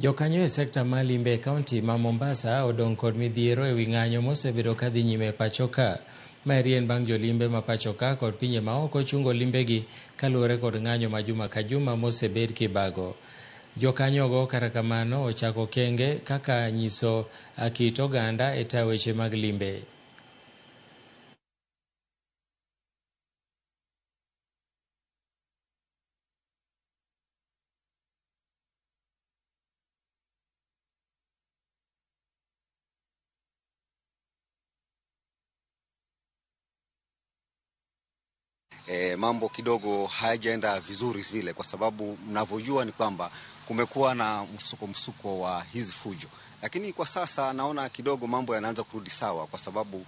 Jokanyo e sekta mar limbe e kaunti ma Mombasa odong' kod midhiero ewi ng'anyo mosebedo kadhi nyime e pacho ka. Maeri en bang' jolimbe ma pacho ka kod pinje maoko chungo limbegi kaluwore kod ng'anyo ma juma ka juma mosebed kibago. Jokanyogo kata kamano ochako kenge kaka nyiso kit oganda e tayo weche mag limbe. Mambo kidogo hayajaenda vizuri vile, kwa sababu mnavyojua ni kwamba kumekuwa na msuko wa hizi fujo, lakini kwa sasa naona kidogo mambo yanaanza kurudi sawa, kwa sababu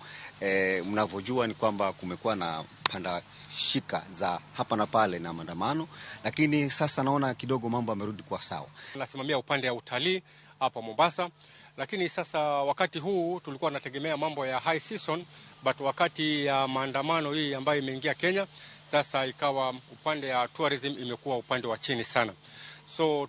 mnavyojua ni kwamba kumekuwa na panda shika za hapa na pale na maandamano, lakini sasa naona kidogo mambo yamerudi kwa sawa. Nasimamia upande ya utalii hapa Mombasa, lakini sasa wakati huu tulikuwa tunategemea mambo ya high season, but wakati ya maandamano hii ambayo imeingia Kenya sasa ikawa upande ya tourism imekuwa upande wa chini sana. So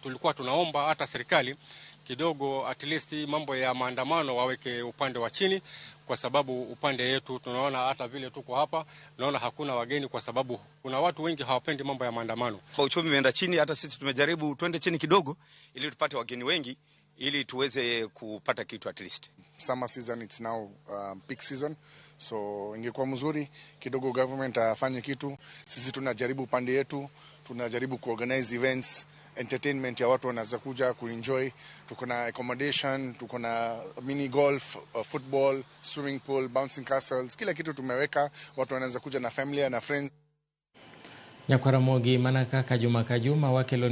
tulikuwa tunaomba hata serikali kidogo at least mambo ya maandamano waweke upande wa chini, kwa sababu upande yetu tunaona hata vile tuko hapa naona hakuna wageni, kwa sababu kuna watu wengi hawapendi mambo ya maandamano. Kwa uchumi umeenda chini, hata sisi tumejaribu twende chini kidogo ili tupate wageni wengi ili tuweze kupata kitu at least. Summer season, it's now peak season, so ingekuwa mzuri kidogo government afanye kitu. Sisi tunajaribu pande yetu, tunajaribu kuorganize events, entertainment ya watu wanaweza kuja kuenjoy. Tuko na accommodation, tuko na mini golf, football, swimming pool, bouncing castles, kila kitu tumeweka. Watu wanaweza kuja na familia na friends. Nyakwaramogi mana kaka juma ka juma wakelo